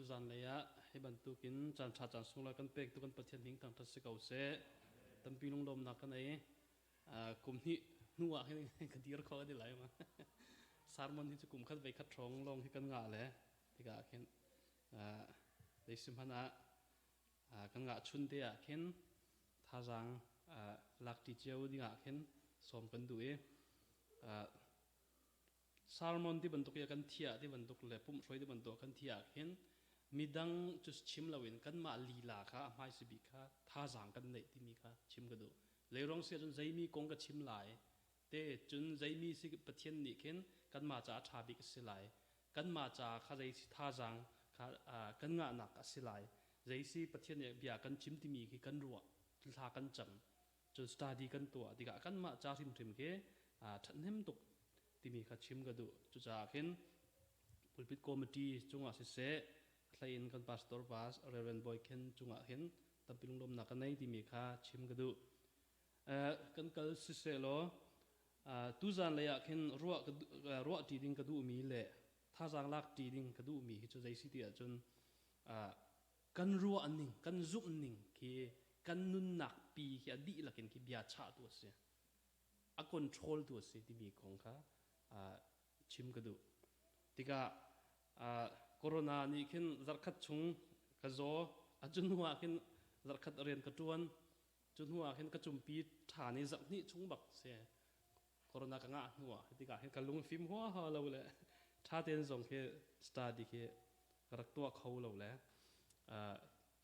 Tuzan lei ah hi bantukin caan ṭha caan sunglawi kan pek tu kan Pathian hming thangṭhat si ko seh. Tampi lunglawmnak kan ei. Kum hnih hnu ah hin ka dir kho ka ti lai ma. Sermon hi cu kum khat vei khat hrawng lawng hi kan ngah le tikah khin zeisim hmanh ah kan ngah chun te ah khin thazaang lak ṭi cio ding ah khin sawm kan duh i Sermon ti bantuk i kan thiah ti bantuk le pumhhruai ti bantuk kan thiah ah khin midang cu chim loin kanmah lila kha a hmaisi bik kha thazaang kan neih timi kha chim ka duh. Leirong si ahcun zeimi kong ka chim lai te cun zeimi si Pathian nih khin kanmah caah a ṭha bik a si lai. Kanmah caah kha zei si thazaang kha kan ngahnak a si lai. Zei si Pathian nih bia kan chim timi khi kan ruah, thla kan cam. Cun study kan tuah tikah kanmah ca hrimhrim khi ṭhathnem tuk timi kha chim ka duh. Cucaah khin pulpit committee cungah siseh, hlei in kan pastor pa Reverend Bawi Khen cungah hin tampi lunglawmnak ka nei timi kha chim ka duh. Kan kal siseh law tuzan lei ah khin ruah ruah ṭi ding ka duhmi le thazaang lak ṭi ding ka duhmi hi cu zei si ti ahcun kan ruah ning kan zumh ning khi kan nunnak pi khi a dihlak in khi bia chahtu a si a control tu a si timi kong kha chim ka duh tikah corona nih khin zarkhat chung ka zaw a cu hnu ah khin zarkhat rian ka tuan cu hnu ah khin ka cumpi ṭhan i zarh hnih chung bak si corona ka ngah hnu ah tikah hin ka lung fim huaha lo le ṭha tein zong khi study khi ka rak tuah kho lo le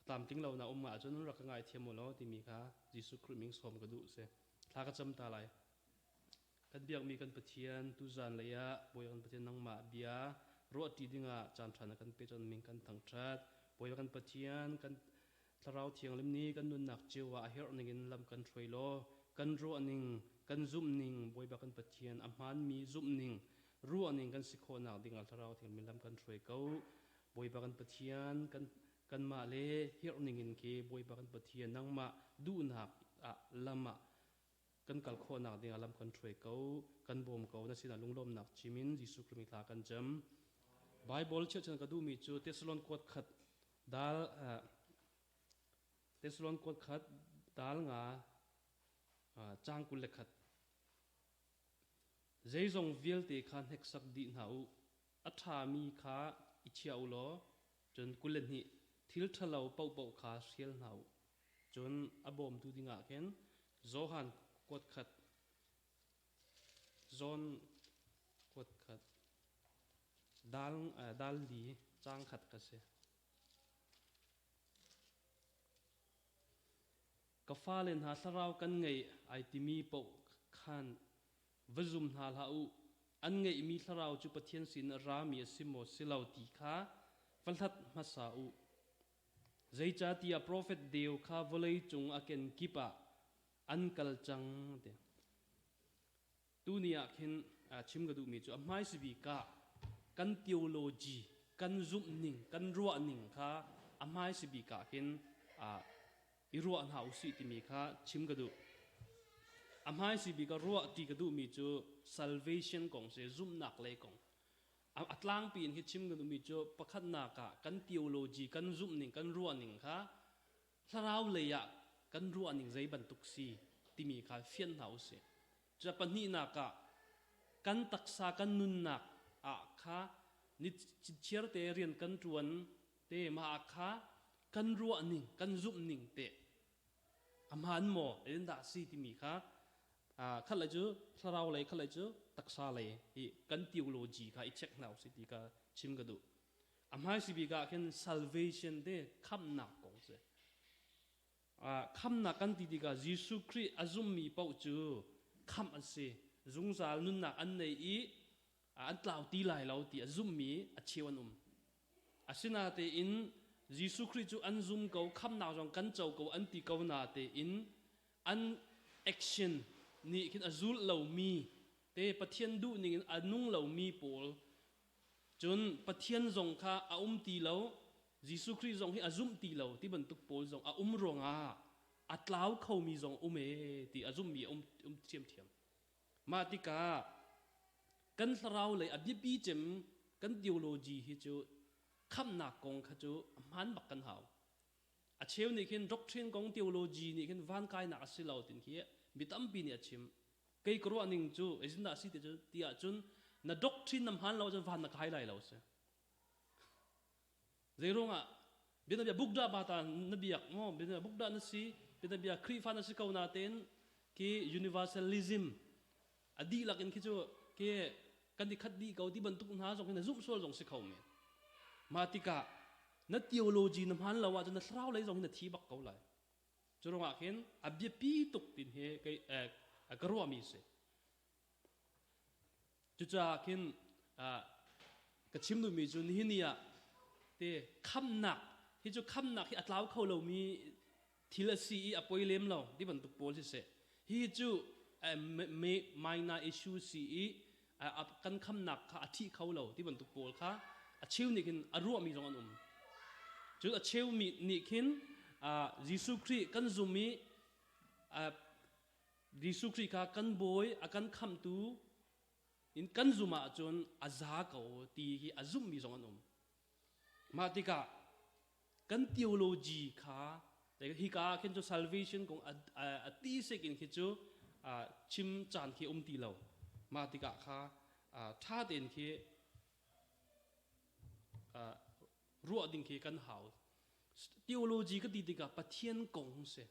tlamtling lo na um ahcun rak ka ngaithiam u law timi kha Jesuh Khrih min sawm ka duh si thla ka cam ta lai kan biakmi kan Pathian tuzan lei ah Bawi kan Pathian nangmah bia ruahṭi dingah caan ṭha na kan pe cun min kan thangṭhat Bawi kan Pathian kan Thlarau Thianghlim nih kan nunnak cio ah a herh ningin lam kan hruai law kan ruahning, kan zumhning, Bawipa kan Pathian a hmaanmi zumhning, ruahning kan si khawhnak dingah Thlarau Thianghlim lam kan hruai ko. Bawipa kan Pathian, kan kanmah le herh ningin khi Bawipa kan Pathian nangmah duhnak ah lam ah kan kal khawhnak dingah lam kan hruai ko, kan bawm ko. Na sinah lunglawmnak chimin Jesuh Khrih thla kan cam. Bible chirhchan ka duhmi cu Thessalon kuat khat Dal Thessalon kuat khat dal nga caang 21. Zeizong vialte kha hneksak dih hna u. A ṭhami kha i chia u law cun 22 thil ṭhalo paohpaoh kha hrial hna u. Cun a bawmtu dingah khin Johan kuat khat John kuat khat Dal, dal li caang khat ka si. Ka fale hna thlarau kan ngeih ai timi paoh khan va zum hna hlah u. An ngeihmi thlarau cu Pathian sin a rami a si maw si lo ti kha va hlat hmasa u. Zeicahtiah profet deu kha vawlei cung a kenkip ah an kal cang ti. Tuni ah khin chim ka duhmi cu a hmaisa bik ah kan theology, kan zumhning, kan ruahning kha a hmaisa bik ah khin i ruah hna usih timi kha chim ka duh. A hmaisa bik ah ruah ti ka duhmi cu salvation kong si, zumhnak lei kong. A tlangpi in hi chim ka duhmi cu pakhatnak ah kan theology, kan zumhning, kan ruahning kha thlarau lei ah kan ruahning zei bantuk si timi kha fianh hna usih. Cu pahnihnak ah kan taksa kan nunnak ah kha ni chiar te rian kan ṭuan te mah ah kha kan ruahning kan zumhning te a hmaan maw in dah si timi kha khat lei cu thlarau lei khat lei cu taksa lei hi kan theology kha i check hna usih ti kha chim ka duh. A hmaisi bik ah khin salvation te khamhnak kong si. Khamnak kan ti tikah Jesuh Khrih a zummi paoh cu khamh an si. Zungzal nunnak an nei i an tlau ti lai lo ti a zummi a cheu an um. Asinatein Jesuh Khrih cu an zum ko, khamnak zong kan co ko an ti ko natein an action nih khin a zul lomi te Pathian duh ning in a nung lomi pawl cun Pathian zong kha a um ti lo Jesuh Khrih zong hi a zumh ti lo ti bantuk pawl zong a um ruangah a tlau khomi zong um ee ti a zumhmi a um, um ṭhiamṭhiam. Mah tikah kan thlarau lei a biapi cem kan theology hi cu Khamhnak kong kha cu a hmaan bak kan hau. A cheu nih khin doctrine kong theology nih khin van kainak a si lo tin khi mi tampi nih a chim. Kei ka ruah ning cu zeitindah a si ti cu ti ahcun na doctrine na hmaan lo ahcun van na kai lai lo si. Zeiruangah bianabia bukdah bata na biak maw bianabia bukdah na si bianabia Khrihfa na si ko natein khi universalism a dihlak in khi cu khi kan i khat dih ko ti bantuk hna zong hi na zumh sual zong si kho men. Mah tikah na theology na hmaan lo ahcun na thlarau lei zong hi na thi bak ko lai. Cu ruangah khin a biapi tuk tin hi kei ka ruahmi si. Cucaah khin ka chim duhmi cu nihin ni ah te khamnak hi cu khamnak hi a tlau kho lomi thil a si i a poi lem lo ti bantuk pawl siseh hi cu minor issue si i kan khamnak kha a thih kho lo ti bantuk pawl kha a cheu nih khin a ruahmi zong an um. Cun a cheu mi nih khin Jesuh Khrih kan zum i Jesuh Khrih kha kan Bawi a kan khamhtu in kan zum ahcun a za ko ti hi a zumhmi zong an um. Mah tikah kan theology kha hika ah khin cu salvation kong a ti sek in khi cu chim caan khi um ti lo. Mah tikah kha ṭha tein khi ruah ding khi kan hau. Theology ka ti tikah Pathian kong si.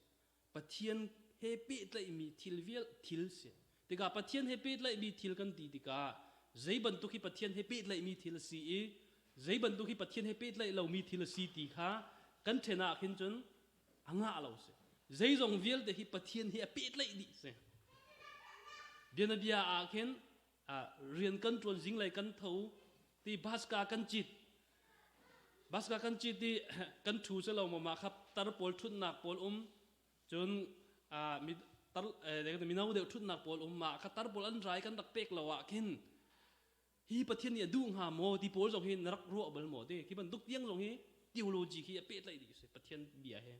Pathian he pehtlaihmi thil vial thil si. Tikah Pathian he pehtlaihmi thil kan ti tikah zei bantuk hi Pathian he pehtlaihmi thil a si i zei bantuk hi Pathian he pehtlaih lomi thil a si ti kha kan ṭhen ah khin cun a ngah lo si. Zeizong vialte hi Pathian he a pehtlaih dih si. Bianabia ah khin rian kan ṭuan zinglei kan tho ti baska kan cit baska kan cit i kan ṭhu si lo maw mah kha tar pawl ṭhutnak pawl um cun mi tar mino deuh ṭhutnak pawl um mah kha tar pawl an rai kan rak pek lo ah khin hi Pathian nih a duh hnga maw ti pawl zong hi na rak ruah bal maw ti khi bantuk tiang zong hi theology khi a pehtlaih dih si Pathian bia he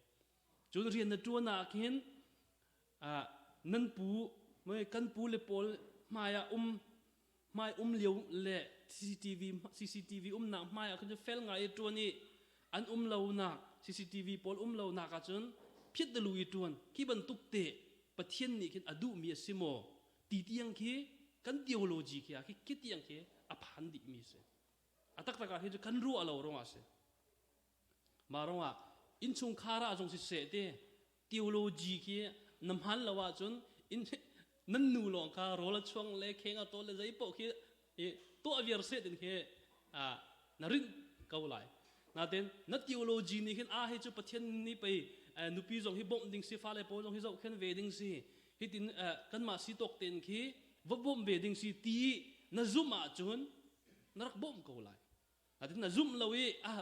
cun rian na ṭuan ah khin nan pu kan pu le pawl hmai ah um hmai um lio le CCTV CCTV umnak hmai ah khan cu fel ngai i ṭuan i an um lonak CCTV pawl um lonak ahcun phiat delu i ṭuan khi bantuk te Pathian nih khin a duhmi a si maw ti tiang khi kan theology khi ah khi tiang khi a phan dihmi si a taktak ah hi cu kan ruah lo ruangah a si Mah ruangah innchungkhar ah zong siseh te theology khi na hman lo ahcun in nan nu lawng kha rawl a chuang le kheng a tawl le zei paoh khi tuah viar seh tin khi na rinh ko lai. Natin na theology nih hin a hi cu Pathian nih pei nupi zong hi bawmh ding si fale pawl zong hi zohkhen ve ding si hitin kanmah si tawk tein khi va bawmh ve ding si ti na zumh ahcun na rak bawmh ko lai. Natin na zumh lo i ah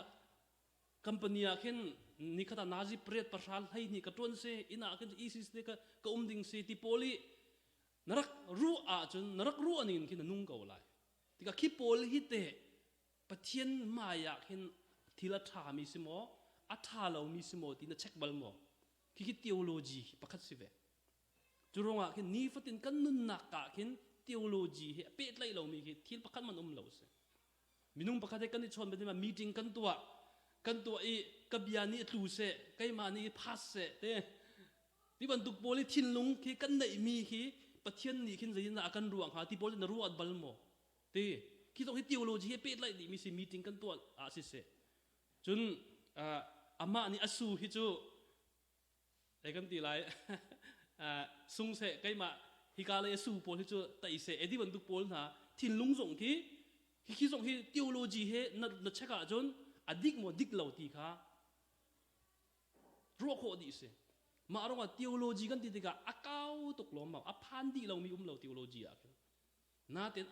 company ah khin nikhat ah nazi pariat pahra 12 ka ṭuan si inn ah khin ISIS te ka ka um ding si ti pawl i na rak ruah ahcun na rak ruah ning khin na nung ko lai. Tikah khi pawl hi te Pathian hmai ah khin thil a ṭha mi si maw a ṭha lomi si maw ti na check bal maw? Khi khi theology hi pakhat si ve. Cu ruangah khin nifatin kan nunnak ah khin theology he a pehtlaih lomi khi thil pakhat man um lo si. Minung pakhat he kan i chawn bantuk meeting kan tuah kan tuah i ka bia nih a tlu seh keimah nih pass seh te ti bantuk pawl i thinlung khi kan neihmi khi Pathian nih khin zeitindah a kan ruah hnga ti pawl na ruat bal maw ti khi zong hi theology he pehtlaih dihmi si meeting kan tuah ah siseh cun amah nih a su hi cu Ei kan ti lai sung seh keimah hika lei a su pawl hi cu tai seh edi bantuk pawl hna thinlung zong khi hi zong hi theology he na na check ahcun a dik maw dik lo ti kha ruah khawh dih si mah ruangah theology kan ti tikah a kau tuk lawm a phan dih lomi um lo theology ah khin natin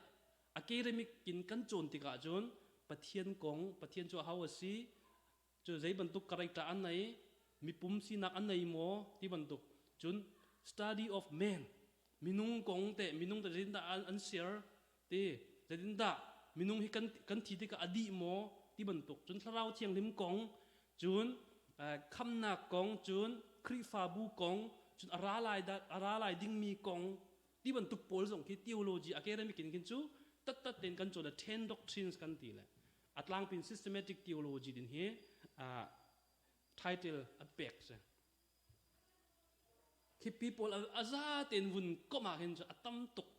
academic in kan cawn tikah cun Pathian kong Pathian cu aho a si Cu zei bantuk character an nei, mipum sinak an nei maw ti bantuk. Cun study of man, minung kong te, minung te zeitindah an ser ti, zeitindah minung hi kan, kan thi tikah a dih maw ti bantuk. Cun thlarau thianghlim kong, cun khamnak kong, cun Khrihfabu kong, cun a ra lai, a ra lai dingmi kong, ti bantuk pawl zong khi theology academic in khin cu tattat tein kan cawn a ten doctrines kan ti le. A tlangpin systematic theology din hi title an pek si. Khi people a za tein vun komh ah hin cu a tam tuk.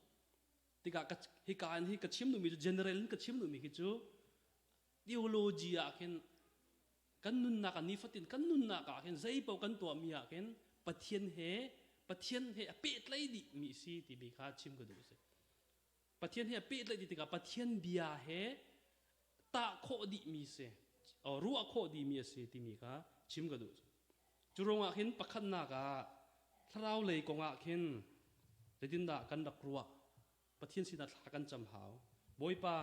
Tikah hika in hi ka chim duhmi cu general in ka chim duhmi khi cu theology ah khin kan nunnak ah nifatin kan nunnak ah khin zei paoh kan tuahmi ah khin Pathian he Pathian he a pehtlai dihmi si timi kha chim ka duh si. Pathian he a pehtlaih dih tikah Pathian bia he tah khawh dihmi si, ruah khawh dihmi a si timi kha chim ka duh. Cu ruangah khin pakhatnak ah thlarau lei kongah khin zeitindah kan rak ruah? Pathian sinah thla kan cam hau. Bawipa,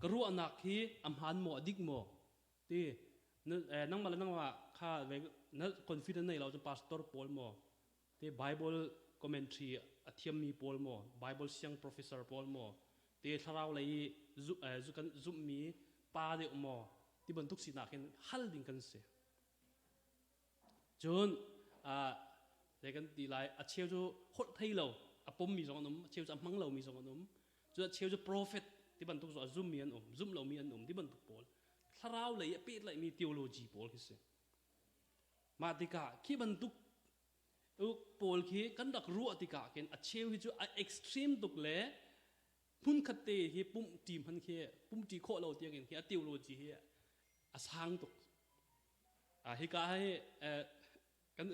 ka ruahnak hi a hmaan maw, a dik maw? Ti nangmah le nangmah kha na confidence nei lo cun pastor pawl maw te Bible commentary a thiammi pawl maw Bible siang professor pawl maw te thlarau lei i kan zumhmi pa deuh maw ti bantuk sinak hin hal ding kan si. Cun zei kan ti lai a cheu cu holh thei lo a pommi zong an um a cheu cu a hmang lomi zong an um cu a cheu cu prophet ti bantuk zong a zummi an um zumh lomi an um ti bantuk pawl thlarau lei a pehtlaihmi theology pawl khi si. Mah tikah khi bantuk pawl khi kan rak ruah tikah khin a cheu hi cu a extreme tuk le hmunkhat te hi pumh ṭi hman khi pumh ṭi khawh lo tiangin khi a theology hi a sang tuk. Hika hi kan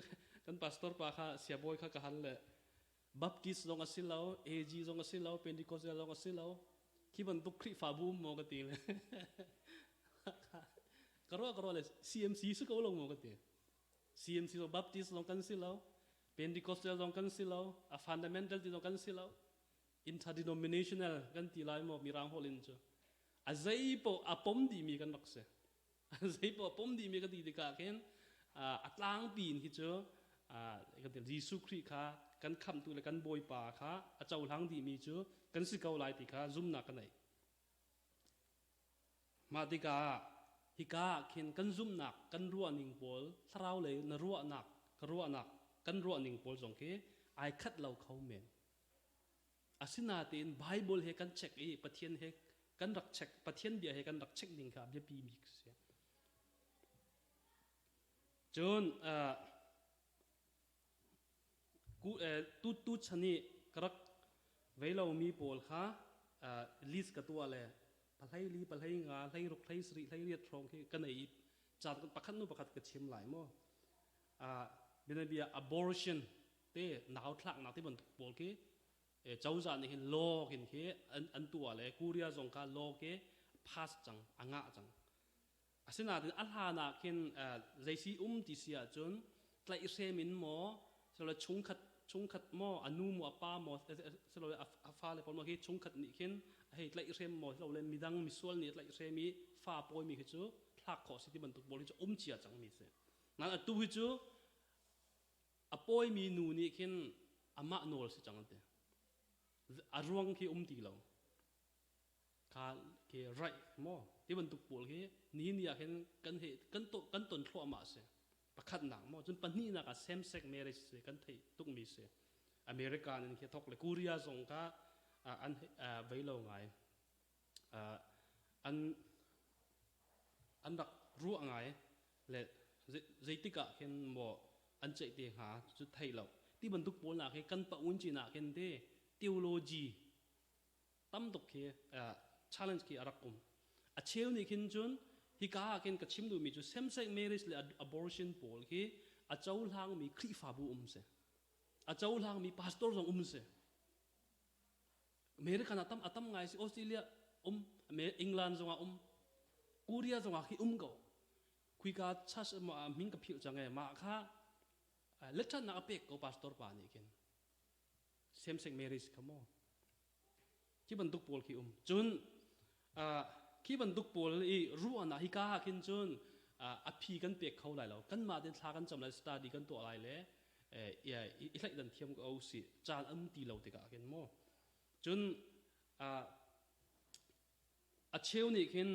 kan pastor pa kha siabawi kha ka hal le Baptist zong a si lo, AG zong a si lo, Pentecostal zong a si lo. Khi bantuk Khrihfabu um maw ka ti le. Ka ruah ka ruah le CMC si ko lo maw ka ti. CMC zong Baptist zong kan si lo, Pentecostal zong kan si lo, a fundamental ti zong kan si lo. Interdenominational kan ti lai maw mirang holh in cu. A zei paoh a pom dihmi kan rak si. Zeipoah pom dihmi ka ti tikah khin a tlangpi in hi cu kan ti Jesuh Khrih kha kan khamhtu le kan Bawipa kha a cohlang dihmi cu kan si ko lai ti kha zumnak ka nei. Mah tikah hika ah khin kan zumhnak kan ruahning pawl thlarau lei na ruahnak ka ruahnak kan ruahning pawl zong khi ai khat lo kho men. Asinain Bible he kan check i Pathian he kan rak check Pathian bia he kan rak check ding kha biapi bik si. Cun tu tu chan i ka rak vei lomi pawl kha list ka tuah le pahlei li pahlei nga hlei ruk hlei sarih hlei riat hrawng khi ka nei i caan pakhat nu pakhat ka chim lai maw bianabia abortion te nau thlaknak ti bantuk pawl khi cozah nih hin law kin khi an tuah le Korea zong kha law khi pass cang a ngah cang asinain a hlan ah khin zeisi um ti si ahcun tlaihhrem in maw silo chungkhat chungkhat maw a nu maw a pa maw silo a fale pawl maw khi chungkhat nih khin hei tlaihhrem maw silo le midang misual nih tlaihhrem i fa pawimi khi cu thlak khawh si ti bantuk pawl hi cu um cia cangmi si ngan atu hi cu A pawimi nu nih khin amah nawl si cang an ti. A ruang khi um ti lo. Kha khi right maw ti bantuk pawl khi ni ni ah khin kan he kan to kan ton thluahmah si. Pakhatnak maw cun pahnihnak ah same sex marriage si kan theih tukmi si. America in khi thok le Korea zong kha an vei lo ngai. An an rak ruah ngai le zeitik ah khin maw an ceih te hnga cu thei lo ti bantuk pawl nak hi kan pa un cin ah khin te theology tam tuk khi challenge khi a rak um a cheu nih khin cun hika ah khin ka chim duhmi cu same sex marriage le abortion pawl khi a cohlangmi Khrihfabu um si a cohlangmi pastor zong um si American ah tam a tam ngai si Australia um England zongah um Korea zongah khi um ko khuika church ma min ka philh cang e mah kha letṭhannak a pek ko pastor pa nih khin same sex marriage kha maw khi bantuk pawl khi um cun khi bantuk pawl i ruahnak hi ka ah khin cun a phi kan pek kho lai lo kanmah ten thla kan cam lai study kan tuah lai le i thlaih dan thiam ko si caan um ti lo tikah khin maw cun a cheu nih khin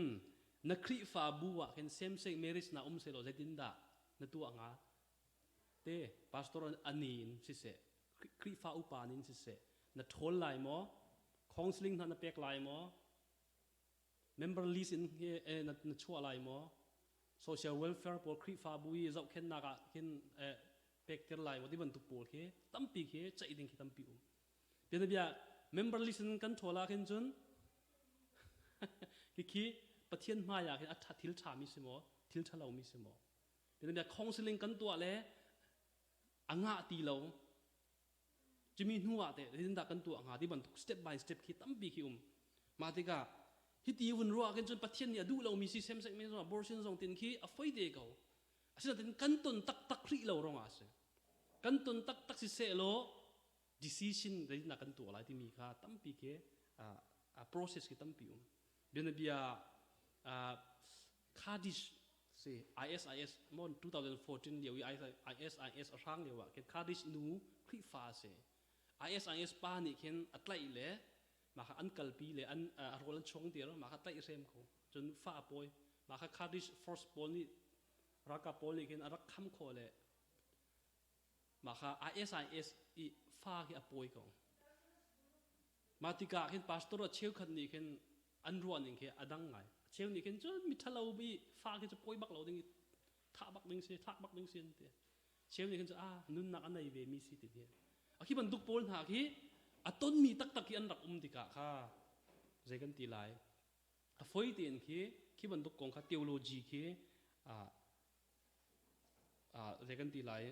na Khrihfabu ah khin same sex marriage na um selaw zeitindah na tuah hnga te pastor ani in siseh Khrihfa upa nin siseh na ṭhawl lai maw counseling hna na pek lai maw? Member list in na, na chuah lai maw? Social welfare pawl Khrihfabu i zohkhennak ah khin eh, pekter lai maw ti bantuk pawl khi tampi khi ceih ding khi tampi um. Bianabia member list in kan ṭhawl ah khin cun khi Pathian hmai ah khin a ṭha thil ṭhami si maw thil ṭha lomi si maw bianabia counseling kan tuah le a ngah ti lo cumi hnu ah teh zeitindah kan tuah hnga ti bantuk step by step khi tampi khi um mah tikah hiti vun ruah khin cun Pathian nih a duh lomi si same sex mi zong abortion zong tin khi a foi te ko asinain kan ton taktak rih lo rong ah a si kan ton taktak si seh law decision zeitindah kan tuah lai timi kha tampi khi process khi tampi um bianabia Kurdish si ISIS mon 2014 lio i ISIS a hrang lio ah khin Kurdish nu Khrihfa si ISIS pa nih khin a tlaih le mah kha an kalpi le an a rawl an chuang tir mah kha tlaih hrem ko cun fa a pawi mah kha Kurdish force pawl nih ralkap pawl nih khin a rak kham khawh le Mah kha ISIS i fa khi a pawi ko. Mah tikah khin pastor a cheukhat nih khin an ruah ning khi a dang ngai. A cheu nih khin cun mi ṭhalo i fa khi cu pawi bak lo ding i thah bak ding si, thlak bak ding si an ti. Cheu nih khin cu ah nunnak a nei ve mi si ti hi. A khi bantuk pawl hna khi a tonmi taktak khi an rak um tikah kha zei kan ti lai. A foi tein khi khi bantuk kong kha theology khi zei kan ti lai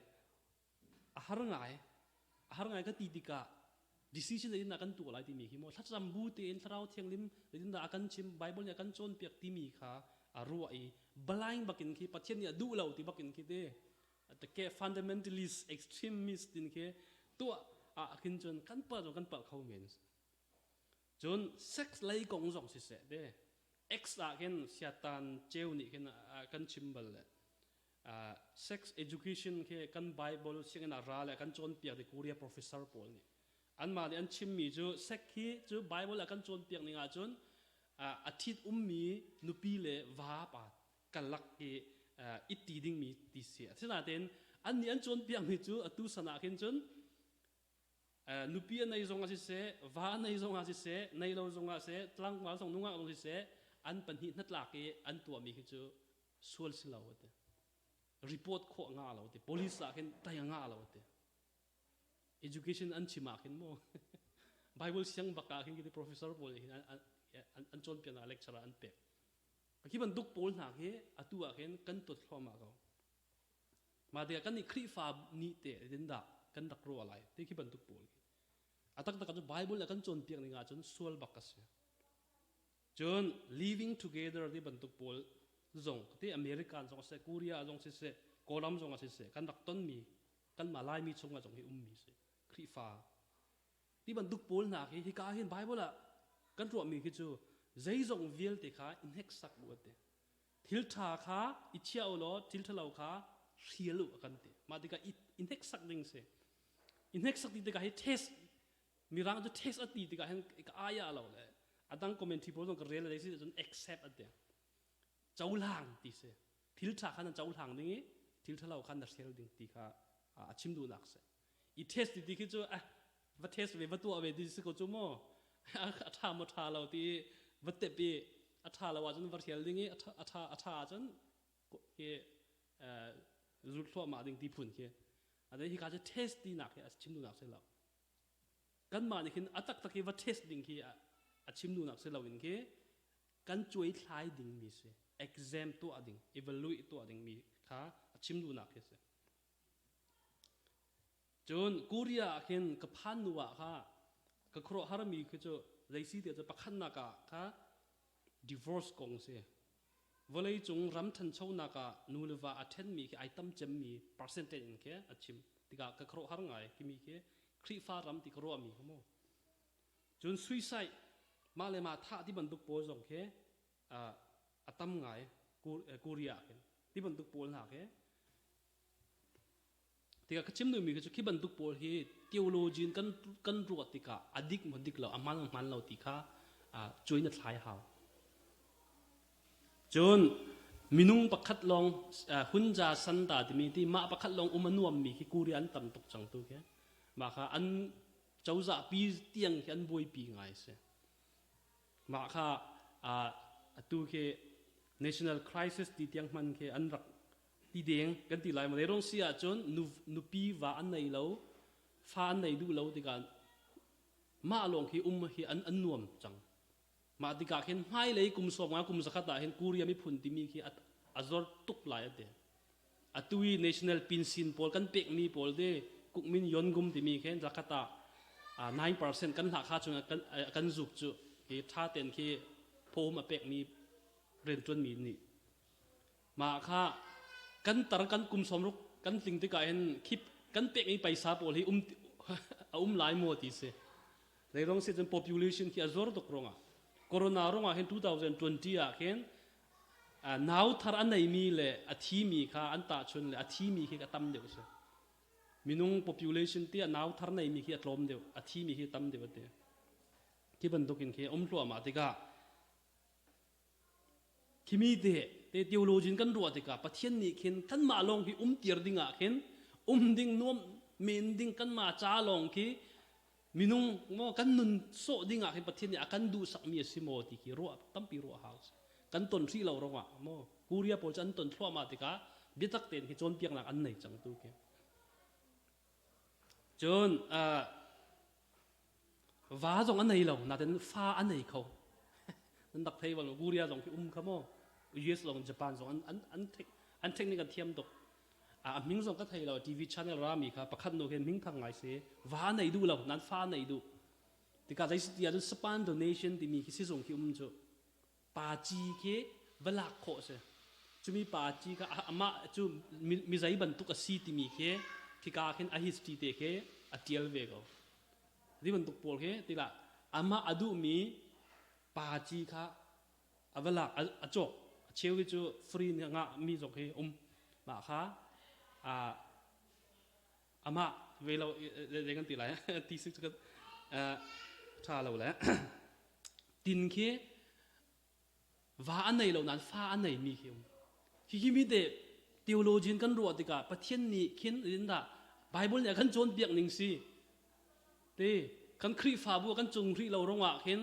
a har ngai a har ngai ka ti tikah decision in kan tuah lai timi khi maw thlacam bu tein thlarau thianglim zeitindah a kan chim bible nih a kan cawnpiak timi kha a ruah i blind bakin khi pathian nih a duh lo ti bakin khi te ke fundamentalist extremist tin khi tuah ah khin cun kan pa kan palh kho men Cun sex lei kong zong siseh te X ah khin siatan ceu nih khin kan chim bal le sex education khi kan Bible sianginn ah ra le kan cawnpiak ti Korea professor pawl nih anmah nih an chimmi cu sex hi cu Bible ah kan cawnpiak ning ahcun a ṭhit ummi nupi le va pa kalak i itti dingmi ti si. Asinain an nih an cawnpiakmi cu atu san ah khin cun nupi a nei zong ah siseh, va a nei zong ah siseh, nei lo zong ah seh, tlangval zong nungak zong siseh, an pahnih hnatlak i an tuahmi khi cu sual si lo ati. Report khawh nga lo ti. Police ah khin tai nga lo ti. Education an chim ah khin mu. Bible siang bak ah khin kiti professor pawl nih hin an cawnpiaknak lecture ah an pek. Khi bantuk pawl hna khi atu ah khin kan tuat thluahmah ko. Mah tikah kan nih Khrihfa nih teh zeitindah kan rak ruah lai ti khi bantuk pawl khi. A taktak cu Bible le kan cawnpiak ning ahcun sual bak a si. Cun living together ti bantuk pawl zong ti American zong seh, Korea zong siseh, Kawlram zong ah siseh kan rak tonmi kanmah Laimi chungah zong hi ummi si. Khrihfa ti bantuk pawl hna khi hika hin Bible ah kan ruahmi khi cu zeizong vialte kha i hneksak u a ti. Thil ṭha kha i chia u law thil ṭhalo kha hrial u a kan ti. Mah tikah i, i hneksak ding si. I hneksak ti tikah hi test mirang cu test a ti tikah hin ka ai ah lo le a dang commentary pawl zong ka rel le si cun accept an ti. Cohlang ti si. Thil ṭha kha na cohlang ding i thil ṭhalo kha na hrial ding ti kha a chim duhnak si. I test ti ti khi cu eh va test ve va tuah ve ti si ko cu mu a ṭha maw ṭha lo ti va tep i a ṭha lo ahcun va hrial ding i a ṭha a ṭha ahcun hi zul thluahmah ding ti phun khi ade hi ka cu test ti nak hi a chim duhnak si lo kanmah nih khin a taktak hi va test ding khi a chim duhnak si lo in khi kan cuai thlai ding mi si exam tuah ding evaluate tuah ding mi kha a chim duhnak khi si Cun Korea ah khin ka phan nu ah kha ka khuaruahharmi khi cu zei si ti cu pakhatnak ah kha divorce kong si. Vawleicung ram ṭhanchonak ah nu le va a ṭhenmi khi ai tam cemmi percentage in khi a chim tikah ka khuaruahhar ngai khimi khi Khrihfa ram ti ka ruahmi kha mu. Cun suicide mah le mah thah ti bantuk pawl zong khi a tam ngai Korea ah khin ti bantuk pawl hna khi Tikah ka chim duhmi cu khi bantuk pawl hi theology in kan kan ruah tikah a dik maw dik lo a hmaan maw hmaan lo ti kha cuai na thlai hau. Cun minung pakhat lawng hunja sanda timi ti mah pakhat lawng um a nuammi khi Korea an tam tuk cang tu khi mah kha an cozah pi tiang khi an buaipi ngai si. Mah kha. Atu khi national crisis ti tiang hman khi an rak ti deng kan ti lai ma rong si ahcun nupi va an nei lo fa an nei duh lo tikah mah lawng khi um hi an an nuam cang mah tikah khin hmailei kum sawm nga kum zakhat ah hin Korea miphun timi khi a zor tuk lai ate atu i national pinsin pawl kan pekmi pawl te kukmin yongum timi khin zakhat ah 9% kan hlah kha chung kan kan zuk cu hi tha ten khi phom a pekmi riantuanmi nih Mah kha kan tar kan kum sawmruk kan tling tikah hin khip kan pekmi paisa pawl hi um a um lai maw ti si. Leirong si cun population khi a zor tuk ruangah corona ruangah hin 2020 ah khin nau thar a neimi le a thimi kha an tahchun le a thimi khi a tam deuh si. Minung population ti a nau thar neimi khi a tlawm deuh, a thimi khi a tam deuh ati. Khi bantukin khi um hluahmah tikah Khimi te te theology in kan ruah tikah Pathian nih khin kanmah lawng hi um tir ding ah khin um ding nuam men ding kanmah ca lawng khi minung maw kan nun sawh ding ah khin Pathian nih a kan duh sakmi a si maw ti khi ruah tampi ruah hau kan ton hrih lo rongah maw Korea pawl cu an ton thluahmah tikah biatak tein hi cawnpiaknak an nei cang tu khi cun Va zong a nei lo, nain fa a nei kho. Nan rak thei bal Korea zong khi um kha maw? US zong Japan zong an an an an technique an thiam tuk. A hming zong ka thei lo TV channel rami kha pakhat nu khin hming thang ngai si. Va nei duh lo, nan fa nei duh. Tikah zei si ti ahcun sperm donation timi khi sizung khi um cu. Pa ci khi va lak khawh si. Cumi pa ci kha amah cu mi zei bantuk a si timi khi khika khin a history te khi a tial ve ko. Ti bantuk pawl khi tilah amah a duhmi pa ci kha a va lak a cawk a cheu hi cu free nih a ngah mi zong khi um mah kha amah ve lo zei kan ti lai ti si cu tha lo le tin khi va a nei lo nain fa a nei mi khi um hihi mi te theologian kan ruah tikah Pathian nih khin dah Bible nih a kan cawnpiak ning si te kan Khrihfabu kan cung hrih lo rongah khin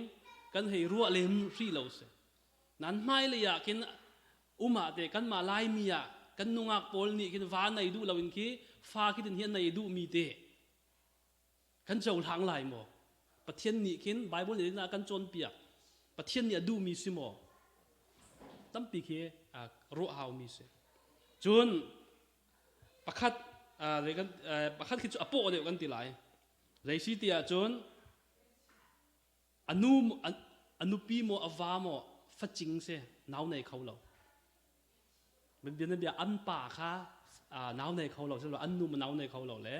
kan hei ruah lem hrih lo si nan hmailei ah khin um ah te kanmah Laimi ah kan nungak pawl nih khin va nei duh lo in khi fa khi tin hi an nei duh mi te kan cohlang lai maw Pathian nih khin Bible nih a kan cawnpiak Pathian nih a duhmi si maw tampi khi ruah haumi si cun pakhat pakhat khi cu a paw deuh kan ti lai zei si ti ahcun a nu a nupi maw a va maw facing si nau nei kho lo Bianabia an pa kha nau nei kho lo silo an nu nau nei kho lo le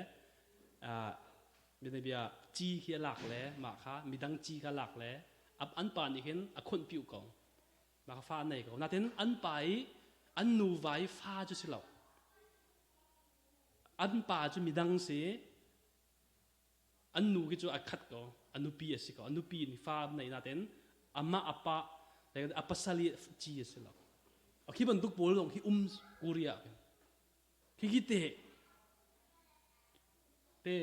bianabia ci khi a lak le mah kha midang ci kha lak le an pa nih hin a khunh piu ko mah kha fa nei ko natin an pa i an nu vai fa cu si lo an pa cu midang si An nu khi cu a khat ko. A nupi a si ko. A nupi nih fa an neih nain amah a pa a pasal i ci a si lo. Khi bantuk pawl zong khi um Korea khin. Khi khi te te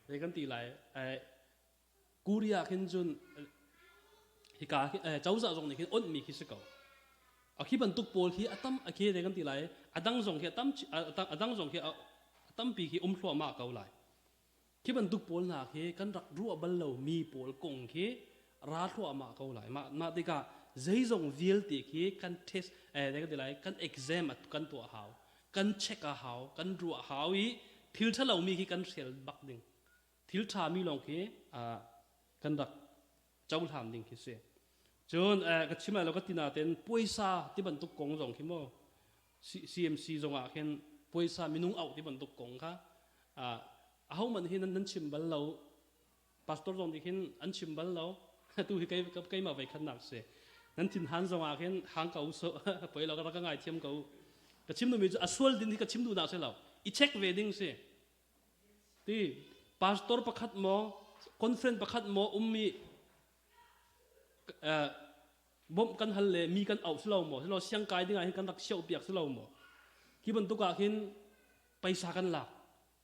zei kan ti lai Korea khin cun hika cozah zong nih khin onhmi khi si ko. A khi bantuk pawl khi a tam a khi kan ti lai a dang zong khi a tam a dang zong khi a tampi khi um thluahmah ko lai. Khi bantuk pawl hna khi kan rak ruah bal lo mi pawl kong khi ra thluahmah ko lai. Mah mah tikah zeizong vialte khi kan test eh kan ti lai kan exam kan tuah hau kan check a hau kan ruah hau i thil ṭhalo mi khi kan hrial bak ding. Thil ṭhami lawng khi kan rak cohlan ding khi si. Cun ka chim lai lo ka ti nain puaisa ti bantuk kong zong khi maw CMC zong ah khin puaisa minung auh ti bantuk kong kha ahohmanh hi nan chim bal lo pastor zong nih khin an chim bal lo tu hi kei keimah voi khatnak si nan thin han zong ah khin hang ko so poi lo ka rak ka ngai thiam ko ka chim duhmi cu a sual din hi ka chim duhnak si lo i check ve ding si Ti pastor pakhat maw conference pakhat maw ummi uh, bawmh kan hal le mi kan auh si lo maw silo siang kai ding ah hin kan rak siauh piak si lo maw khi bantuk ah khin paisa kan lak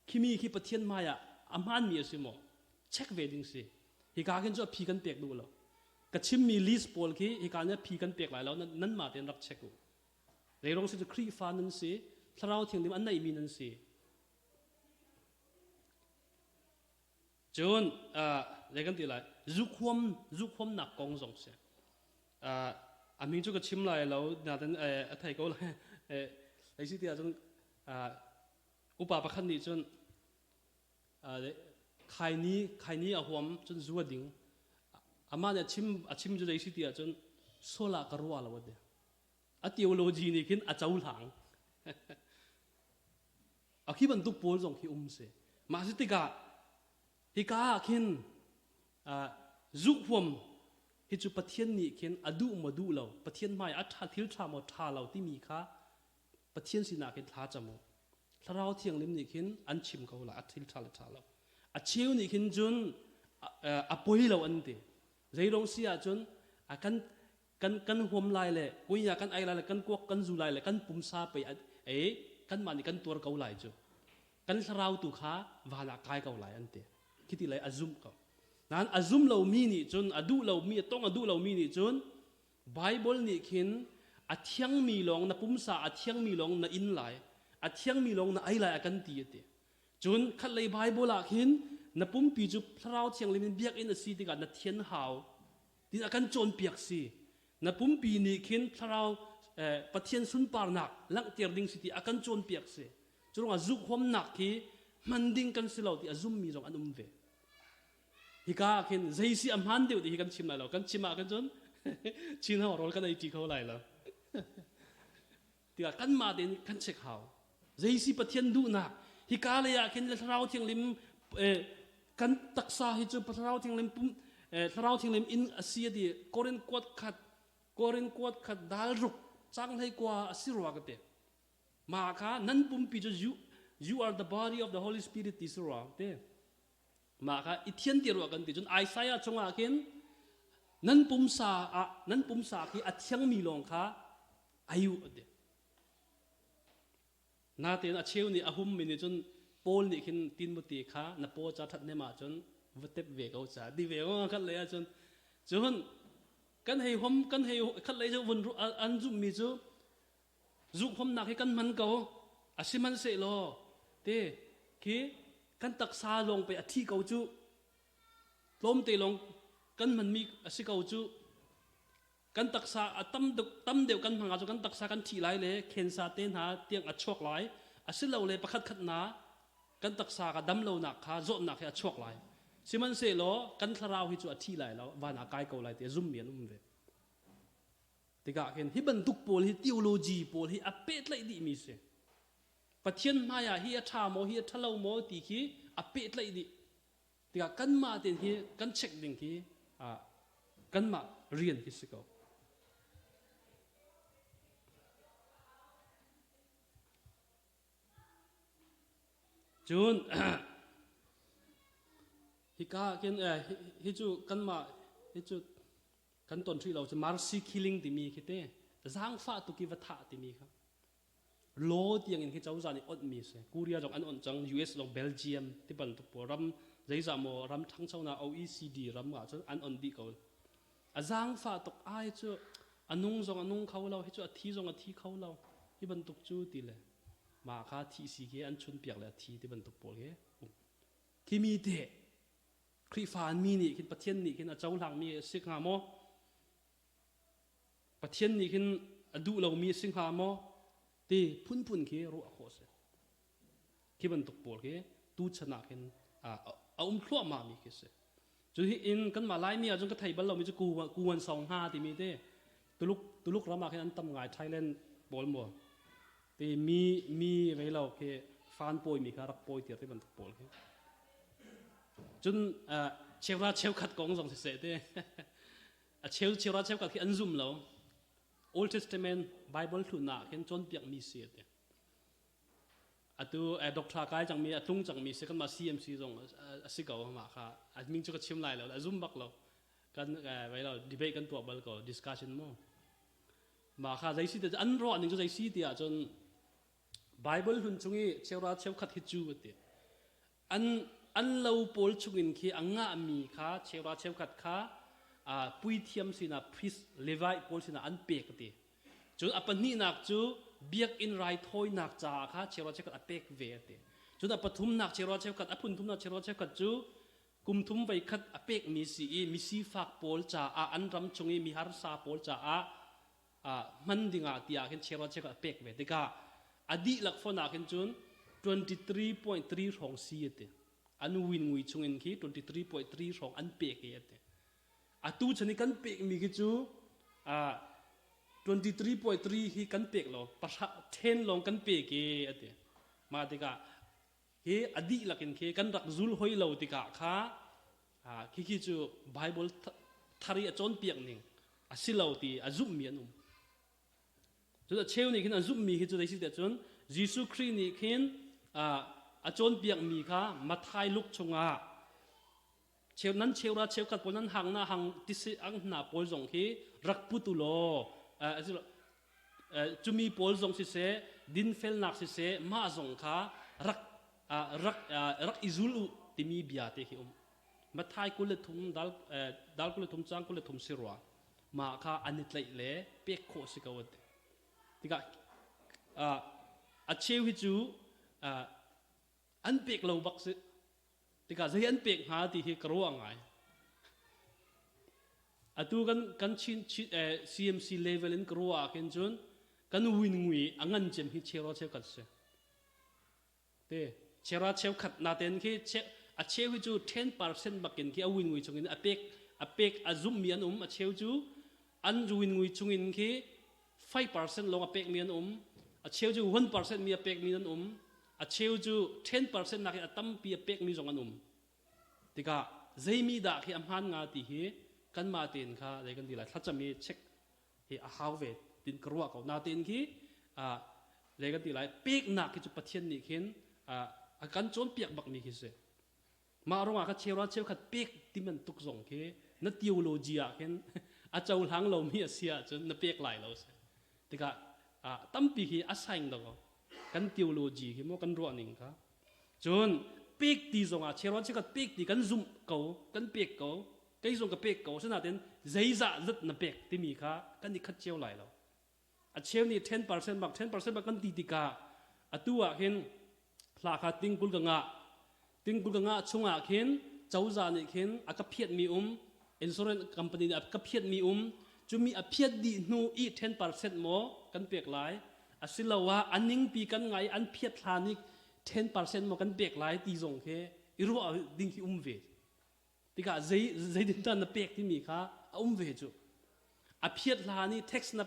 khimi khi Pathian hmai ah a hmaan mi a si maw check ve ding si hika khin cu a phi kan pek duh lo. Ka chimmi list pawl khi hika nih phi kan pek lai lo nanmah tein rak check u. Zeirong si cu Khrihfa nan si, Thlarau Thianghlim an neihmi nan si. Cun zei kan ti lai zukhuam zukhuamnak kong zong si. A min cu ka chim lai lo nain a thei ko lai. Zei si ti ahcun upa pakhat nih cun khaini khaini a huam cun zu a ding. Amah nih a chim a chim cu zei si ti ahcun sual ah ka ruah lo a ti. A theology nih khin a cohlang. A khi bantuk pawl zong khi um si. Mah si tikah hika ah khin zuk huam hi cu Pathian nih khin a duh maw duh lo, Pathian hmai a ṭha thil ṭha maw ṭha lo timi kha Pathian sinah khin thla cam u. Thlarau Thianghlim nih khin an chim ko la a thil ṭha le ṭha lo. A cheu nih khin cun a poi lo an ti. Zeirong si ahcun a kan kan kan huam lai le kunya kan ei lai le kan kuak kan zu lai le kan pumsa pei ei kanmah nih kan tuar ko lai cu kan thlarau tu kha van ah kai ko lai an ti khiti lei a zumh ko nain a zum lomi nih cun a duh lomi a tong a duh lomi nih cun Bible nih khin a thiangmi lawng na pumsa a thiangmi lawng na in lai a thiangmi lawng na ei lai a kan ti a ti cun khatlei Bible ah khin na pumpi cu thlarau thianghlim in biakinn a si tikah na thian hau Tin a kan cawnpiak si. Na pumpi nih khin thlarau Pathian sunparnak langhter ding si ti a kan cawnpiak si. Cu ruangah zukhuamnak khi hman ding kan si lo ti a zummi zong an um ve. Hika ah khin zei si a hmaan deuh ti hi kan chim lai lo. Kan chim ah khan cun Chin ho rawl kan ei ṭi kho lai lo. Tiah kanmah tein kan check hau. Zei si Pathian duhnak hika lei ah khin thlarau thianghlim kan taksa hi cu thlarau thianghlim pum thlarau thianghlim inn a si a ti Korin kuat khat Korin kuat khat dal ruk chang hlei kua a si rua ka ti mah kha nan pumpi cu you, you are the body of the Holy Spirit ti si rua te mah kha i thian ti rua kan ti cun Isaiah chungah khin nan pumsa ah nan pumsa khi a thiangmi lawng kha ayu a ti Natein a cheu nih a hummi nih cun Paul nih khin Timote kha na paw ca ṭhathnem ahcun va tep ve ko ca ti ve ko khat lei ahcun cun kan hei hom kan hei khat lei cu vun an zumhmi cu zuk homnak hi kan hman ko a sihmanhsehlaw te khi kan taksa lawng pe a thi ko cu tlawmte lawng kan hmanmi a si ko cu Kan taksa a tam deuh tam deuh kan hmang ahcun kan taksa kan thi lai le khensa te hna tiang a chuak lai. Asilole pakhat khat na kan taksa ka dam lonak kha zawtnak hi a chuak lai. Sihmanhsehlaw kan thlarau hi cu a thi lai lo, van ah kai ko lai ti a zummi an um ve. Tikah khin hi bantuk pawl hi theology pawl hi a pehtlaih dihmi si. Pathian hmai ah hi a ṭha maw, hi a ṭhalo maw ti khi a pehtlaih dih. Tikah kanmah tein hi kan check ding khi kanmah rian khi si ko. Cun hika khin hi cu kanmah hi cu kan ton hrih lo cu mercy killing timi khi te zaangfah tuk i va thah timi kha Law tiangin hi cozah nih onhmi a si. Korea zong an onh cang, US zong Belgium ti bantuk pawl ram zeizah maw ram ṭhangchonak OECD ram ah cun an onh dih ko. A zaangfah tuk ai cu a nung zong a nung kho lo, hi cu a thi zong a thi kho lo. Hi bantuk cu ti le mah kha thih si khi an chunpiak le a thi ti bantuk pawl khi um. Khimi te Khrihfa mi nih khin Pathian nih khin a cohlangmi a si hnga maw? Pathian nih hin a duh lomi a si hnga maw ti phunphun khi ruah khawh a si. Khi bantuk pawl khi tuchan ah khin a um thluahmah mi khi si. Cu hi in kanmah Laimi ahcun ka thei bal lomi cu kuan song hnga timi te Tuluk Tuluk ram ah khin an tam ngai Thailand pawl maw ti mi mi vei lo khi fan pawi mi kha rak pawi tiar ti bantuk pawl khi. Cun cheuhra cheukhat kong zong siseh te A cheu cheuhra cheukhat khi an zum lo. Old Testament Bible hlutnak ah khin cawnpiakmi si a ti. Atu eh, doctor kai cangmi a tlung cangmi si kanmah CMC zong a si ko mah kha a min cu ka chim lai lo a zum bak lo kan eh, vai lo debate kan tuah bal ko discussion mu mah kha zei si te an ruah ning cu zei si ti ahcun Bible hlun chung i cheuhra cheukhat hi cu a ti An, an lo pawl chungin khi a ngahmi kha cheuhra cheukhat kha puithiam sinah priest Levi pawl sinah an pek a ti. Cun a pahnihnak cu biakinn raithawinak caah kha cheuhra cheukhat a pek ve a ti. Cun a pathumnak cheuhra cheukhat a phunthumnak cheuhra cheukhat cu kum thum voi khat a pekmi si i misifak pawl caah an ram chung i miharsa pawl caah hman dingah tiah khin cheuhra cheukhat a pek ve tikah a dihlak fon ah khin cun 23.3 hrawng si a ti. An win ngui chungin khi 23.3 hrawng an pek i a ti. Atu chan i kan pekmi khi cu 23.3 hi kan pek lo pahra then lawng kan pek i a ti. Mah tikah hi a dihlak in khi kan rak zul hoi lo tikah kha khi cu Bible thar i a cawnpiak ning a si lo ti a zumhmi an um. Cun a cheu nih khin an zumhmi hi cu zei si tiah cun Jesuh Khrih nih khin a cawnpiakmi kha Matthai Luke chungah cheu nan cheura cheukhat pawl nan hang na hang tisi ang hna pawl zong khi rak put u law cumi pawl zong siseh dinfelnak siseh mah zong kha rak rak rak i zul u timi bia te khi um Matthai 23 dal dal 23 cang 23 si rua mah kha an i tlaih le pek khawh si ko an ti tikah a cheu hi cu an pek lo bak si Tikah zei an pek hnga ti hi ka ruah ngai. Atu kan kan Chin, Chin eh, CMC level in ka ruah ah khin cun kan win ngui a ngan cem hi chero cheukhat si. Te chera cheukhat naten khi che a cheu hi cu 10% bakin khi a win ngui chungin a pek a pek a zum mi an um a cheu cu an win ngui chungin khi 5% lawng a pek mi an um a cheu cu 1% mi a pek mi an um a cheu cu 10% nak in a tampi a pekmi zong an um tikah zeimi dah khi a hmaan nga ti hi kanmah tein kha zei kan ti lai thlacam i check hi a hau ve tin ka ruah ko natein khi zei kan ti lai peknak khi cu Pathian nih khin a kan cawnpiak bakmi khi si Mah ruangah kha cheuhra cheukhat pek ti bantuk zong khi na theology ah khin a cohlang lomi a si ahcun na pek lai lo si. Tikah tampi hi a saing lo kan theology khi maw kan ruah ning kha. Cun pek ti zongah cheuhra cheukhat pek ti kan zumh ko, kan pek ko, kei zong ka pek ko, asinain zeizah zat na pek timi kha kan i khat cio lai lo. A cheu nih 10% bak 10% bak kan ti tikah atu ah khin hla kha tingkul ka ngah tingkul ka ngah chungah khin cozah nih khin a ka phiatmi um insurance company nih a ka phiatmi um cumi a phiat dih hnu i 10% maw kan pek lai asiloah a ningpi kan ngai an phiat hlan i 10% maw kan pek lai ti zong khi i ruah ding khi um ve tikah zei zeitindah na pek timi kha a um ve cu a phiat hlan i tax na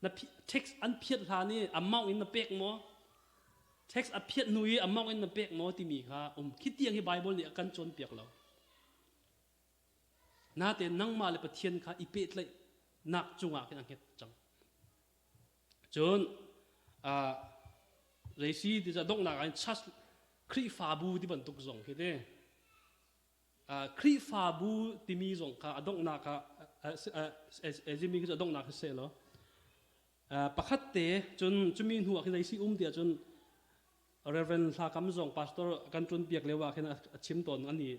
na tax an phiat hlan i amount in na pek maw tax a phiat hnu i amount in na pek maw timi kha um khi tiang hi Bible nih a kan cawnpiak lo natein nangmah le Pathian kha i pehtlaih nak cungah khin a hnget cang cun zeisi ti donghnak ah church Khrihfabu ti bantuk zong khi te Khrihfabu timi zong kha a donghnak ah zimi khi cu a donghnak si seh law pakhat te cun cumi hnu ah khin zei si um tiah cun Reverend Hla Kam zong pastor kan ṭun piak lio ah khin a chim tawn ani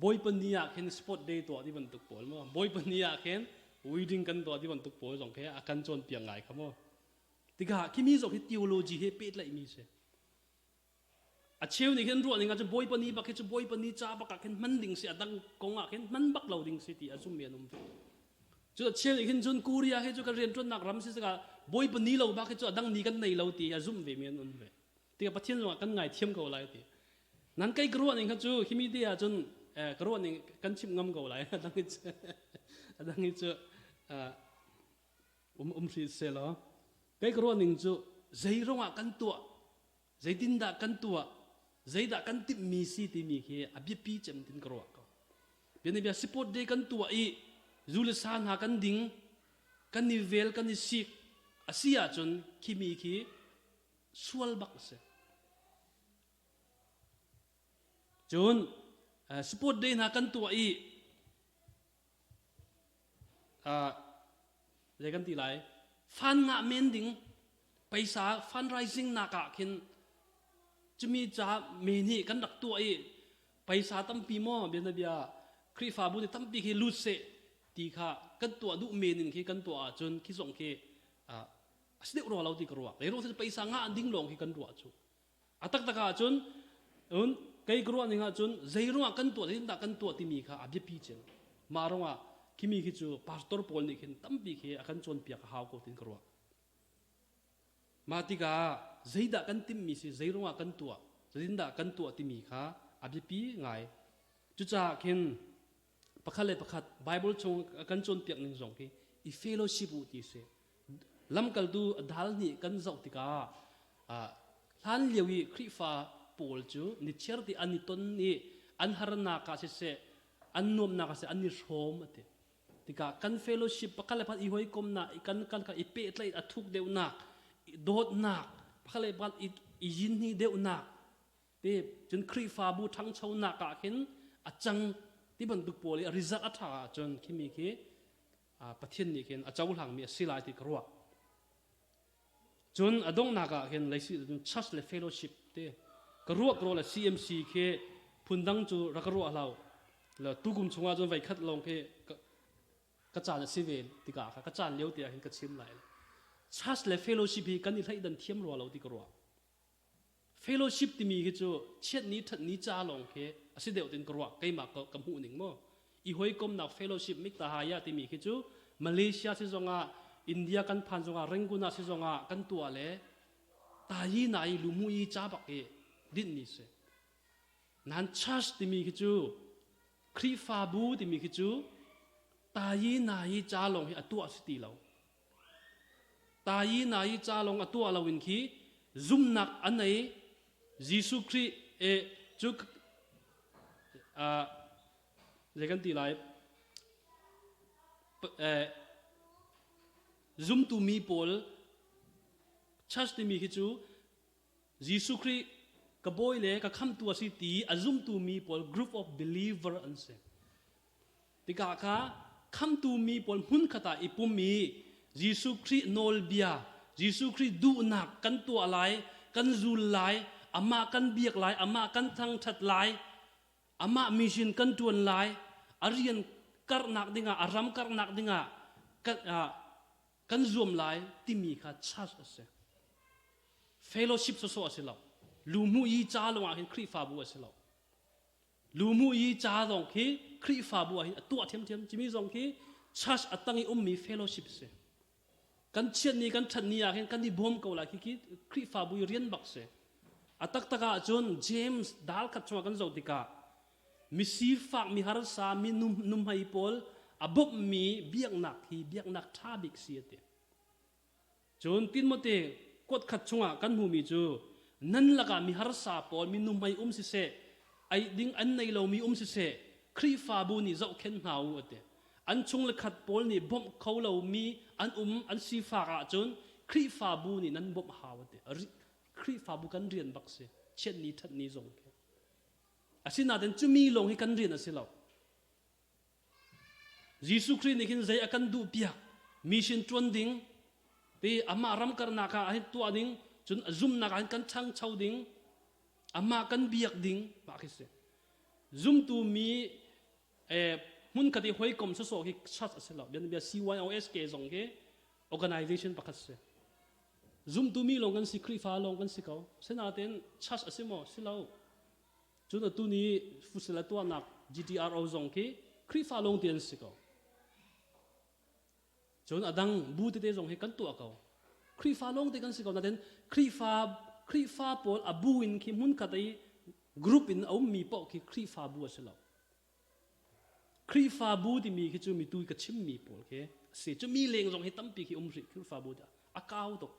Bawipa ni ah khin sport day tuah ti bantuk pawl maw Bawipa ni ah khin wedding kan tuah ti bantuk pawl zong khi a kan cawnpiak ngai kha maw tikah khimi zong hi theology he pehtlaihmi si A cheu nih khin ruah ning ahcun Bawipa ni bak hi cu Bawipa ni ca bak ah khin hman ding si a dang kong ah khin hman bak lo ding si ti a zummi an um ve. Cu a cheu nih khin cun Korea hi cu kan rianṭuannak ram si tikah Bawipa ni lo bak hi cu a dang ni kan nei lo ti a zum ve mi an um ve. Tikah Pathian zongah kan ngaithiam ko lai ti. Nan kei ka ruah ning kha cu himi te ah cun ka ruah ning kan chimh ngam ko lai. A dang hi cu a dang hi cu um um hri seh law kei ka ruah ning cu zei ruangah kan tuah Zeitindah kan tuah, zeidah kan timhmi si timi khi a biapi cem tin ka ruah ko. Bianabia sport day kan tuah i zu le sa hna kan ding, kan i vel, kan i sik a si ahcun khimi khi sual bak a si. Cun sport day hna kan tuah i zei kan ti lai fan ngah men ding paisa fundraising nak ah khin cumi ca me nih kan rak tuah i paisa tampi maw bianabia Khrihfabu nih tampi khi lut seh. Ti kha kan tuah duh men in khi kan tuah ahcun khi zong khi a si deuh rua lo ti ka ruah. Lei ruang paisa ngah ding lawng khi kan ruah cu. A taktak ahcun un kei ka ruah ning ahcun zei ruangah kan tuah zeitindah kan tuah timi kha a biapi cem. Mah ruangah khimi khi cu pastor pawl nih khin tampi khi a kan cawnpiak a hau ko tin ka ruah. Mah tikah zeidah kan timhmi si, zei ruangah kan tuah, zeitindah kan tuah timi kha a biapi ngai. Cucaah khin pakhat le pakhat Bible chung a kan cawnpiak ning zong khi i fellowship u ti si. Lamkaltu dal nih kan zoh tikah hlan lio i Khrihfa pawl cu nichiar ti an i ton i an harnak ah siseh, an nuamnak ah siseh an i hrawm a ti. Tikah kan fellowship pakhat le pakhat i hawikomnak kan kan i pehtlaih a thuk deuhnak dawtnak pakhat le pakhat i yinhni deuhnak te cun Khrihfabu ṭhangchonak ah khin a cang ti bantuk pawl i a result a ṭha ahcun khimi khi Pathian nih khin a cohlangmi a si lai ti ka ruah. Cun a donghnak ah khin leisi cun church le fellowship te ka ruah ka ruah le CMC khi phundang cu rak ka ruah hlah le tukum chungah cun voi khat lawng khi ka caan a si ve tikah kha ka caan lio te ah hin ka chim lai. Church le fellowship hi kan i hleidan thiam rua lo ti ka ruah. Fellowship timi hi cu chiatni ṭhatni ca lawng khi a si deuh tin ka ruah keimah ka, ka hmuh ning maw i hawikomnak fellowship miktahaya timi khi cu Malaysia si zongah India kan phan zongah Rangoon ah si zongah kan tuah le tayi na i lumu i ca bak i dinhmi si nan church timi khi cu Khrihfabu timi khi cu tayi na i ca lawng hi a tuah si ti lo Tayi nayi ca lawng a tuah loin khi zumnak an ei Jesuh Khrih e cu zei kan ti lai zumtu mi pawl church timi khi cu Jesuh Khrih ka bawi le ka khamtu a si ti a zumtu mi pawl group of believer an si. Tikah kha khamtu mi pawl hmunkhat ah i pum i Jesuh Khrih nawlbia, Jesuh Khrih duhnak kan tuah lai, kan zul lai, amah kan biak lai, amah kan thangṭhat lai, amah mission kan ṭuan lai, a rian karhnak dingah, a ram karhnak dingah kan, kan zuam lai timi kha church a si. Fellowship sawsawh a si lo. Luhmuh i ca lawngah hin Khrihfabu a si lo. Lumu i ca zong khi Khrihfabu ah hin a tuah ṭhiamṭhiam. Cimi zong khi church a tang i ummi fellowship si. Kan chiatni kan ṭhatni ah hin kan i bawm ko lai khi khi Khrihfabu i rian bak si. A taktak ahcun James dal khat chungah kan zoh tikah mi sifak mi harsa mi numhmei pawl a bawmhmi biaknak hi biaknak ṭha bik si a ti. Cun Timote kuat khat chungah kan hmuhmi cu nan lakah mi harsa pawl mi nuhmei um siseh, ei ding an nei lomi um siseh, Khrihfabu nih zohkhenh hna u a ti. An chung le khat pawl nih bawmh kho lomi an um an sifak ahcun Khrihfabu nih nan bawmh hau a ti. Khrihfabu kan rian bak si. Chiatni ṭhatni zong khi. Asinain cumi lawng hi kan rian a si lo. Jesuh Khrih nih khin zei a kan duh piak mission ṭuan ding ti amah ram karnak ah hin tuah ding cun a zumnak ah hin kan ṭhangcho ding amah kan biak ding mah khi si zumtu mi eh, hmunkhat i hawikom sawsawh hi church a si lo bianabia CYOSK zong hi organization pakhat si zumtu mi lawng kan si Khrihfa lawng kan si ko sinain church a si maw si lo Cun atu ni fusel a tuahnak GTRO zong khi Khrihfa lawng ti an si ko. Cun a dang bu tete zong hi kan tuah ko. Khrihfa lawng te kan si ko nain Khrihfa Khrihfa pawl a bu in khi hmunkhat i group in a ummi paoh khi Khrihfabu a si lo. Khrihfabu timi khi cu mi tu ka chimmi pawl khi a si. Cu mi leng zong hi tampi khi um rih Khrihfabu a kau tuk.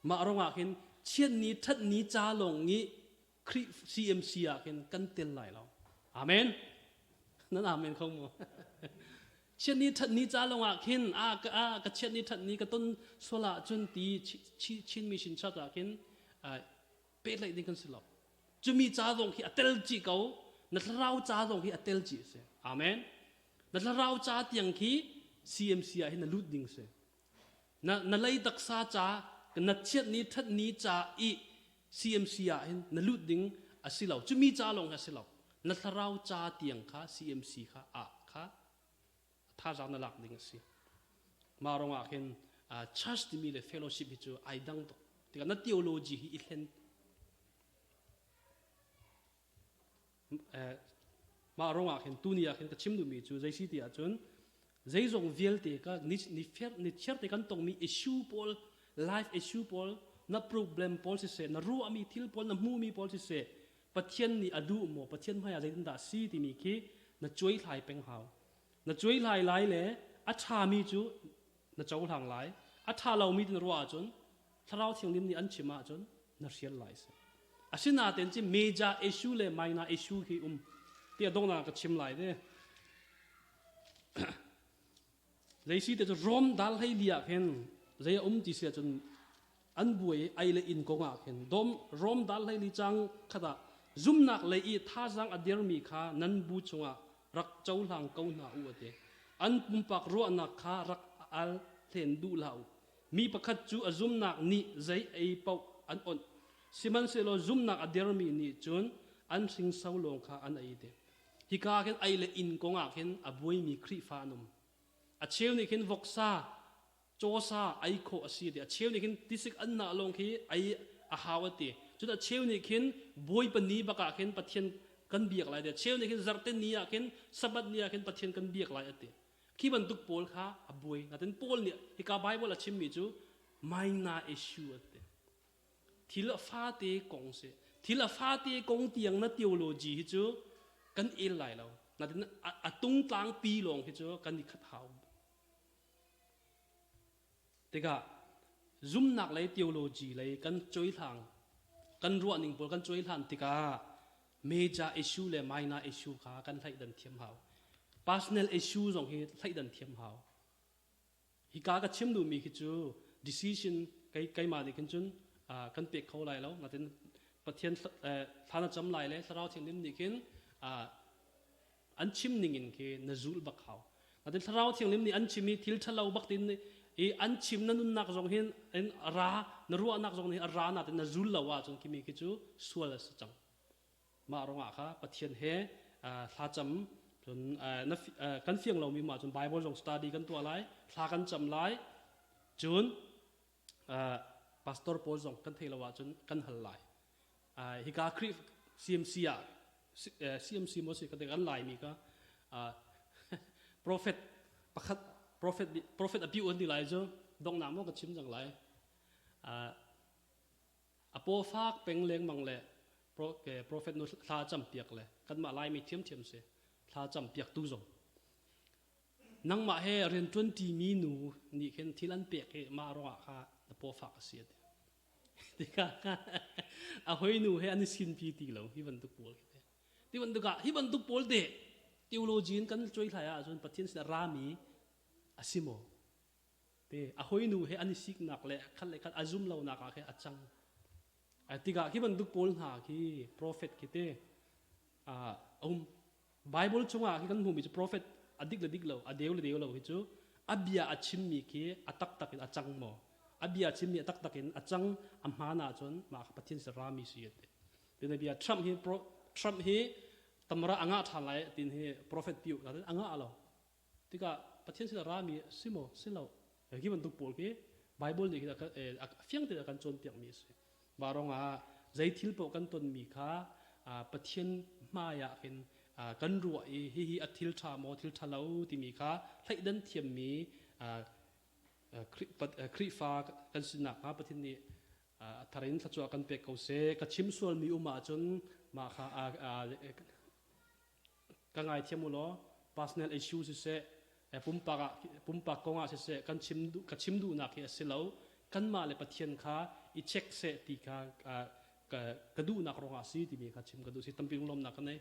Mah rongah khin chiatni ṭhatni ca lawng nih Khrih CMC ah khin kan tel lai lo. Amen. Nan amen kho mu. Chiatni ṭhatni ca lawngah khin a ka a ka chiatni ṭhatni ka ton sual ah cun ti Chin Mission Church ah khin pehtlaih ding kan si lo. Cumi ca zong khi a tel chih ko. Na thlarau ca zong hi a tel chih si. Amen. Na thlarau ca tiang khi CMC ah hin na lut ding si. Na na lei taksa ca na chiatni ṭhatni ca i CMC ah hin na lut ding a si lo. Cumi ca lawng a si lo. Na thlarau ca tiang kha CMC kha ah kha a Thazaang na lak ding a si. Mah ruangah khin church timi le fellowship hi cu ai dang tuk. Tikah na theology hi i thlen. Mah ruangah khin tuni ah khin ka chim duhmi cu zei si ti ahcun zeizong vialte ka ni ni fer ni chiarte kan tongmi issue pawl, life issue pawl, na problem pawl siseh, na ruahmi thil pawl, na hmuhmi pawl siseh, Pathian nih a duh maw, Pathian hmai ah zeitindah si timi khi na cuai hlai peng hau. Na cuai hlai lai le a ṭhami cu na cohlang lai. A ṭha lomi ti na ruah ahcun Thlarau Thianghlim nih an chim ahcun na hrial lai si. Asinain ci major issue le minor issue khi um tiah donghnak ka chim lai te. Zei si te cu Rom dal hlei li ah khin zei a um ti si ahcun an buai ai le inn kong ah khin dom Rom dal hlei li cang khat ah zumnak lei i thazaang a dermi kha nan bu chungah rak cohlang ko hna u a ti. An pumpak ruahnak kha rak al hlen duh hlah u. Mi pakhat cu a zumnak nih zei ei paoh an onh. Sihmanhsehlaw zumnak a dermi nih cun an hringso lawng kha an ei te. Hika khin ei le inn kong ah khin a buaimi Khrihfa an um. A cheu nih khin voksa, cawsa ei khawh a si ti. A cheu nih khin tisik an nah lawng khi ei a hau a ti. Cun a cheu nih khin Bawipa ni bak ah khin Pathian kan biak lai ti. A cheu nih khin zarhte ni ah khin Sabbath ni ah khin Pathian kan biak lai a ti. Khi bantuk pawl kha a buai. Natin Paul nih hika Bible a chimmi cu minor issue a ti. Thil a fate kong si. Thil a fate kong tiang na theology hi cu kan el lai lo. Natin a tungtlang pi lawng hi cu kan i khat hau. Tikah zumnak lei theology lei kan coihlang kan ruahning pawl kan coihlan tikah major issue le minor issue kha kan hlaihdan thiam hau. Personal issue zong hi hlaihdan thiam hau. Hika ka chim duhmi khi cu decision kei keimah nih khin cun kan pek kho lai lo. Natin Pathian thla na cam lai le Thlarau Thianghlim nih khin an chim ning in khi na zul bak hau. Natin Thlarau Thianghlim nih an chim i thil ṭhalo bak tin i an chim na nunnak zong hin in ra na ruahnak zong nih a ra natin na zul lo ahcun khimi khi cu sual a si cang. Mah ruangah kha Pathian he thlacam cun kan fiang lomi mah cun Bible zong study kan tuah lai, thla kan cam lai, cun pastor pawl zong kan thei lo ahcun kan hal lai. Hika Khrih CMC ah CMC maw si ka kan laimi ka prophet pakhat prophet prophet a piu an ti lai cu donghnak maw ka chim cang lai. A paw fak peng lengmang le prophet nu thla cam piak le kanmah Laimi thiamthiam si thla cam piak tu zong nangmah he rian ṭuan ṭimi nu nih khin thil an pek i mah ruangah kha na paw fak a si a ti. Tikah a hoi nu he an i sinpi ti lo hi bantuk pawl khi te. Ti bantuk ah hi bantuk pawl te theology in kan cuai thlai ahcun Pathian sin a rami a si maw? Te a hoi nu he an i siknak le khat le khat a zum lonak ah khin a cang. Tikah khi bantuk pawl hna khi prophet khi te a um. Bible chungah khi kan hmuhmi cu prophet a dik le dik lo, a deu le deu lo hi cu a bia a chimmi khi a taktak in a cang maw? A bia a chimmi a taktak in a cang a hmaan ahcun mah kha Pathian rami si a ti. Tin bia Trump hi Trump hi tamra a ngah ṭhan lai tin hi prophet piu a ngah lo. Tikah Pathian sin a rami si maw si lo hi bantuk pawl khi Bible nih a fiang tein a kan cawnpiakmi a si. Mah ruangah zei thil paoh kan tonmi kha Pathian hmai ah khin kan ruah i hihi a thil ṭha maw thil ṭha lo timi kha thleidan thiammi Khrihfa kan si nakhnga Pathian nih a thar in thluachuah kan pek ko seh. Ka chim sualmi um ahcun mah kha ka ngaithiam u law personal issue siseh pumpak ah pumpak kong ah siseh kan chim duh ka chim duhnak hi a si lo. Kanmah le Pathian kha i check seh ti kha ka duhnak ruangah a si timi kha chim ka duh si. Tampi lunglawmnak ka nei.